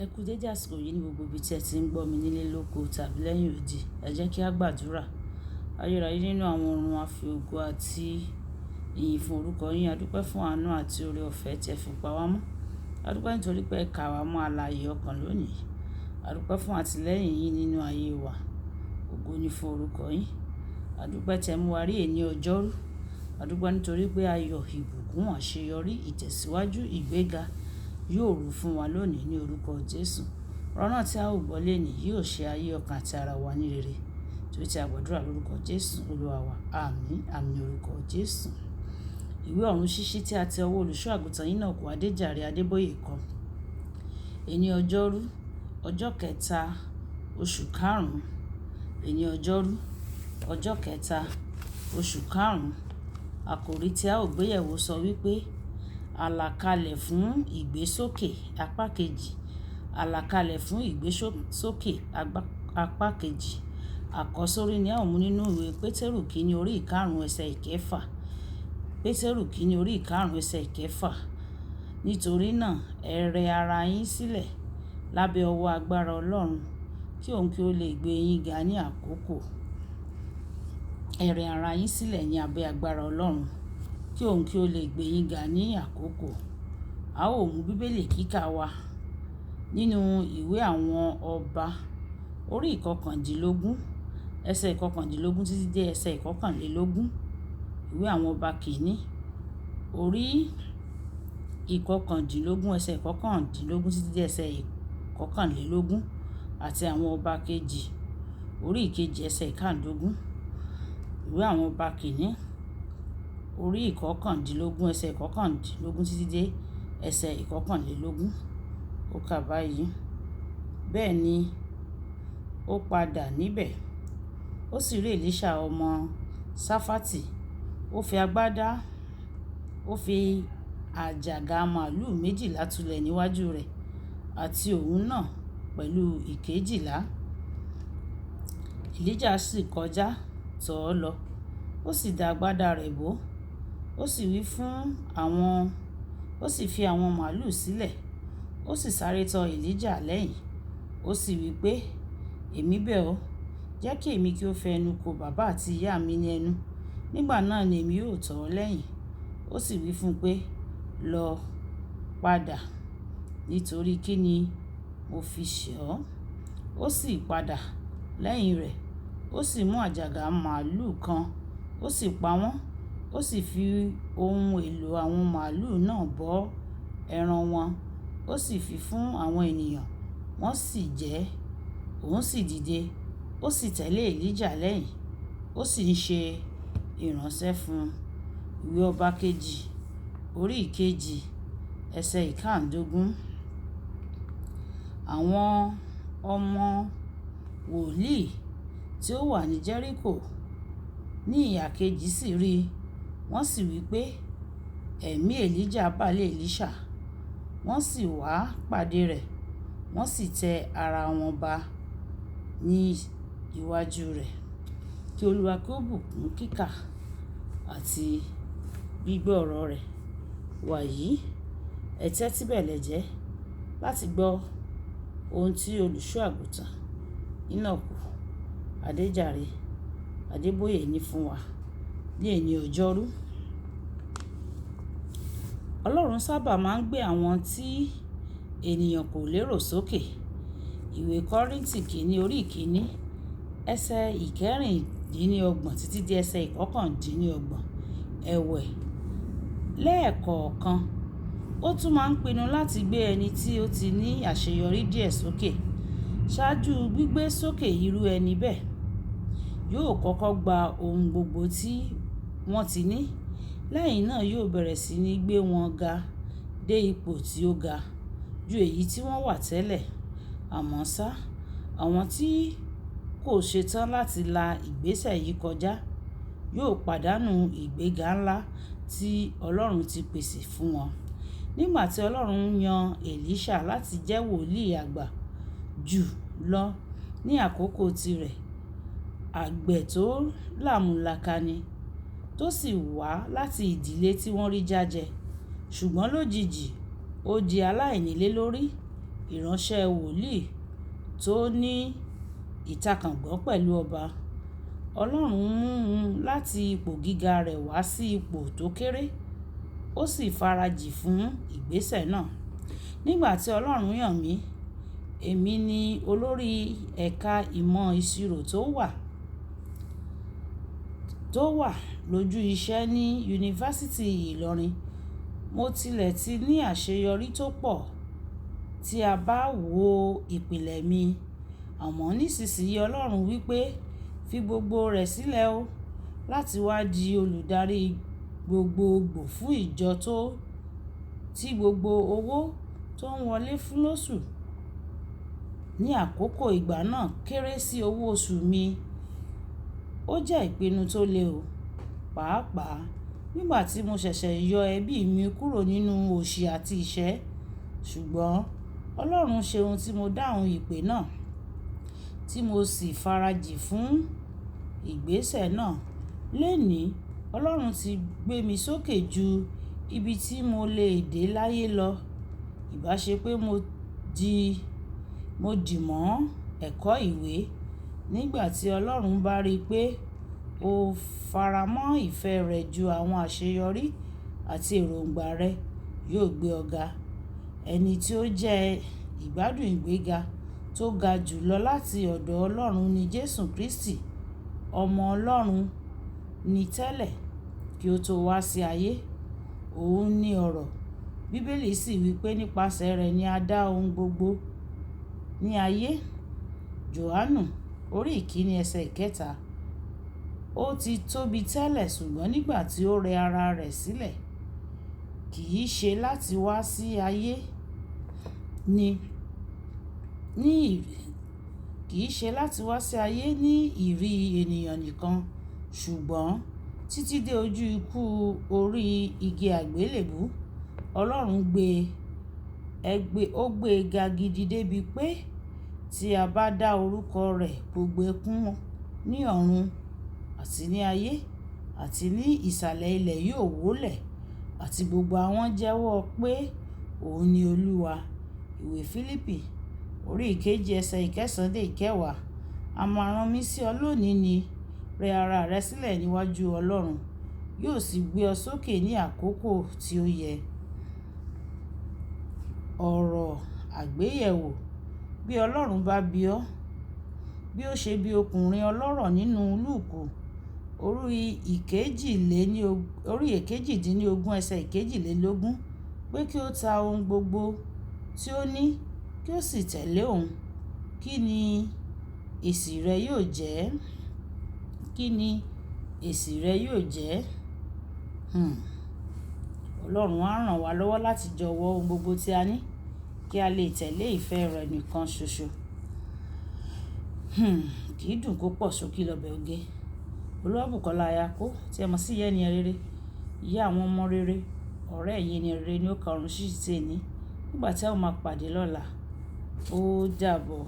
Ẹ kú dédé àsìkò yìí ní gbogbo ibi tí ẹ ti ń gbọ́ mi nílé lóko tàbí lẹ́yìn odi. Ẹ jẹ́ kí a gbàdúrà. Ayérayé nínú àwọn ọ̀run, a fi ògo àti ìyìn fún orúkọ yín. A dúpẹ́ fún àánú àti oore ọ̀fẹ́ tí ẹ fi pa wá mọ́. A dúpẹ́ nítorí pé ẹ kà wá mọ́ alààyè ọkàn lónìí. A dúpẹ́ fún àtìlẹ́yìn yín nínú ayé wa. Ògo ni fún orúkọ yín. A dúpẹ́ tí ẹ mú wa rí èní ọjọ́rú. A dúpẹ́ nítorí pé ayọ̀, ìbùkún, àṣeyọrí, ìtẹ̀síwájú, ìgbéga yóò rú fún wa lónìí ní orúkọ Jésù. Ọ̀rọ̀ náà tí a ó gbọ́ lénìí yóò ṣe ayé ọkàn àti ara wa ní rere. Torí tí a gbàdúrà lórúkọ Jésù Olúwa wa. Àmín, àmín orúkọ Jésù. Ìwé ọ̀run ṣíṣí tí a ti ọwọ́ olùṣọ́ àgùntàn Enoch Adéjàre Adébóyè kọ. Èní ọjọ́rú, ọjọ́ kẹta, oṣù karùn-ún. Èní ọjọ́rú, ọjọ́ kẹta, oṣù karùn-ún. Àkòrí tí a ó gbéyẹ̀wò sọ wípé àlàkalẹ̀ fún ìgbésókè apá kejì. Àlàkalẹ̀ fún ìgbésókè apá kejì. Àkọ́sórí ni a ó mú nínú ìwé Pétérù kínní orí ìkarùn-ún ẹsẹ̀ ìkẹfà. Pétérù kínní orí ìkarùn-ún ẹsẹ̀ ìkẹfà. Nítorí náà, ẹ rẹ ara yín sílẹ̀ lábẹ́ ọwọ́ agbára Ọlọ́run kí òun kí ó lè gbé yín ga ní àkókò. Ẹ rẹ ara yín sílẹ̀ ní abẹ́ agbára Ọlọ́run kí òun kí ó lè gbé yín ga ní àkókò. A ó mú Bíbélì kíkà wa nínú ìwé àwọn ọba orí ìkọkàndínlógún, ẹsẹ̀ ìkọkàndínlógún títí dé ẹsẹ̀ ìkọkànlélógún. Ìwé àwọn ọba kìíní orí ìkọkàndínlógún, ẹsẹ̀ ìkọkàndínlógún títí dé ẹsẹ̀ ìkọkànlélógún àti àwọn ọba kejì orí ìkejì ẹsẹ̀ ìkàndógún. Ìwé àwọn ọba kìíní orí ìkọkàndínlógún, ẹsẹ̀ ìkọkàndínlógún títí dé ẹsẹ̀ ìkọkànlélógún. Ó kà báyìí. Bẹ́ẹ̀ ni ó padà níbẹ̀. Ó sì rí Èlíṣà ọmọ Ṣáfátì. Ó fi agbádá, ó fi àjàgà màlúù méjìlá tulẹ̀ níwájú rẹ̀ àti òun náà pẹ̀lú ìkejìlá. Èlíjà sì kọjá tọ̀ ọ́ lọ. Ó sì da agbádá rẹ̀ bò. Ó sì wí fún àwọn, ó sì fi àwọn màlúù sílẹ̀. Ó sì sáré tọ Èlíjà lẹ́yìn. Ó sì wí pé, "Èmi bẹ̀ ọ́, jẹ́ kí èmi kí ó fẹ́ ẹnu kò bàbá àti ìyá mi ní ẹnu. Nígbà náà ni èmi yóò tọ̀ ọ́ lẹ́yìn." Ó sì wí fún un pé, "Lọ padà, nítorí kí ni mo fi ṣẹ̀ ọ́?" Ó sì padà lẹ́yìn rẹ̀. Ó sì mú àjàgà màlúù kan, ó sì pa wọ́n. Ó sì fi ohun èlò àwọn màlúù náà bọ́ ẹran wọn. Ó sì fi fún àwọn ènìyàn, wọ́n sì jẹ. Òun sì dìde, ó sì tẹ̀lé Èlíjà lẹ́yìn. Ó sì ń ṣe ìránṣẹ́ fún un. Ìwé ọba kejì orí ìkejì ẹsẹ̀ ìkàndógún. Àwọn ọmọ wòlíì tí ó wà ní Jẹ́ríkò ní ìhà kejì sì rí i. Wọ́n sì wí pé, "Ẹ̀mí Èlíjà bà lé Èlíṣà." Wọ́n sì wá pàdé rẹ̀. Wọ́n sì tẹ ara wọn ba ní iwájú rẹ̀. Kí Olúwa kí ó bùkún kíkà àti gbígbọ́ ọ̀rọ̀ rẹ̀. Wàyí, ẹ tẹ́tí bẹ̀lẹ̀jẹ́ láti gbọ́ ohun tí olùṣọ́ àgùntàn Enoch Adéjàre Adébóyè ní fún wa ní èní ọjọ́rú. Ọlọ́run sábà máa ń gbé àwọn tí ènìyàn kò lérò sókè. Ìwé Kọ́ríńtì kìíní orí ìkíní ẹsẹ̀ ìkẹrìndínlọ́gbọ̀n títí dé ẹsẹ̀ ìkọkàndínlọ́gbọ̀n. Ẹ̀wẹ̀, lẹ́ẹ̀kọ̀ọ̀kan, ó tún máa ń pinnu láti gbé ẹni tí ó ti ní àṣeyọrí díẹ̀ sókè. Ṣáájú gbígbé sókè irú ẹni bẹ́ẹ̀, yóò kọ́kọ́ gba ohun gbogbo tí wọ́n ti ní. Lẹ́yìn náà yóò bẹ̀rẹ̀ sí ní gbé wọn ga dé ipò tí ó ga ju èyí tí wọ́n wà tẹ́lẹ̀. Àmọ́ ṣá, àwọn tí kò ṣetán láti la ìgbésẹ̀ yìí kọjá yóò pàdánù ìgbéga ńlá tí Ọlọ́run ti pèsè fún wọn. Nígbà tí Ọlọ́run yan Èlíṣà láti jẹ́ wòlíì àgbà jù lọ ní àkókò tirẹ̀, àgbẹ̀ tó làmùlàka ni, tó sì wá láti ìdílé tí wọ́n rí jájẹ. Ṣùgbọ́n lójijì, ó di aláìnílé lórí. ìránṣẹ́ wòlíì tó ní ìtakàngbọ̀n pẹ̀lú ọba. Ọlọ́run mú un láti ipò gíga rẹ̀ wá sí ipò tó kéré, ó sì farajì fún ìgbésẹ̀ náà. Nígbà tí Ọlọ́run yàn mí, èmi ni olórí ẹ̀ka ìmọ̀ ìṣirò tó wà lójú iṣẹ́ ní Yunifásítì Ìlọrin. Mo tilẹ̀ ti ní àṣeyọrí tó pọ̀ tí a bá wo ìpìlẹ̀ mi. Àmọ́ nísinsìnyí Ọlọ́run wí pé, "Fi gbogbo rẹ̀ sílẹ̀ o láti wá di olùdarí gbogbogbò fún ìjọ tó tí gbogbo owó tó ń wọlé fún lóṣù ní àkókò ìgbà náà kéré sí owó oṣù mi." Ó jẹ́ ìpinnu tó le o, pàápàá nígbà tí mo ṣẹ̀ṣẹ̀ yọ ẹbí mi kúrò nínú òṣì àti ìṣẹ́. Ṣùgbọ́n Ọlọ́run ṣe ohun tí mo dáhùn ìpè náà, tí mo sì farajì fún ìgbésẹ̀ náà. Lónìí, Ọlọ́run ti gbé mi sókè ju ibi tí mo lè dé láyé lọ. Ìbá ṣe pé di, mo dì mọ́ ẹ̀kọ́ ìwé. Nígbà tí Ọlọ́run bá rí pé o faramọ́ ìfẹ́ rẹ̀ ju àwọn àṣeyọrí àti èròǹgbà rẹ, yóò gbé ọ ga. Ẹni tí ó jẹ́ ìgbádùn ìgbéga tó ga jù lọ láti ọ̀dọ̀ Ọlọ́run ni Jésù Kristi. Ọmọ Ọlọ́run ní tẹ́lẹ̀ kí ó tó wá sí ayé. Òun ni ọ̀rọ̀. Bíbélì sì wí pé nípasẹ̀ rẹ̀ ni a dá ohun gbogbo ní ayé. Jòhánù orí ìkíni ẹsẹ̀ ìkẹta. Ó ti tóbi tẹ́lẹ̀ ṣùgbọ́n nígbà tí ó rẹ ara rẹ̀ sílẹ̀, kì í ṣe láti wá sí ayé ní, ní, kì í ṣe láti wá sí ayé ní ìrí ènìyàn nìkan, ṣùgbọ́n títí dé ojú ikú orí igi àgbélébùú. Ọlọ́run gbé ẹgbẹ́, ó gbé ga gidi dé bí pé tí a bá dá orúkọ rẹ̀ gbogbo ẹkún ní ọ̀run àti ní ayé àti ní ìsàlẹ̀ ilẹ̀ yóò wólẹ̀, àti gbogbo àwọn jẹ́wọ́ pé òun ni Olúwa. Ìwé Fílípì orí ìkejì ẹsẹ̀ ìkẹsàn dé ìkẹwàá. Àmọ̀ràn mi sí ọ lónìí ni, rẹ ara rẹ sílẹ̀ níwájú Ọlọ́run, yóò sì gbé ọ sókè ní àkókò tí ó yẹ. Ọ̀rọ̀ àgbéyẹ̀wò. Bí Ọlọ́run bá bi ọ́, bí ó ṣe bí ọkùnrin ọlọ́rọ̀ nínú Lúùkù orí èkejìdínlógún ẹsẹ̀ ìkejìlélógún pé kí ó ta ohun gbogbo tí ó ní kí ó sì tẹ̀lé òun. Kí ni èsì rẹ yóò jẹ́? Kí ni èsì rẹ yóò jẹ́? Hmm. Ọlọ́run á rán wa lọ́wọ́ láti jọ̀wọ́ ohun gbogbo tí a ní kí a lè tẹ̀lé ìfẹ́ rẹ̀ nìkan ṣoṣo. Hmm. Kì í dùn kó pọ̀ sókí lọ́bẹ̀ oge. Olúwabùkọ́lá Ayako tí ẹ mọ̀ sí ìyá ẹni rere, ìyá àwọn ọmọ rere, ọ̀rẹ́ ẹ̀yin ẹni rere ni ó ka ọ̀run sí ti ẹni. Nígbà tí a ó máa pàdé lọ́la, ó dàbọ̀.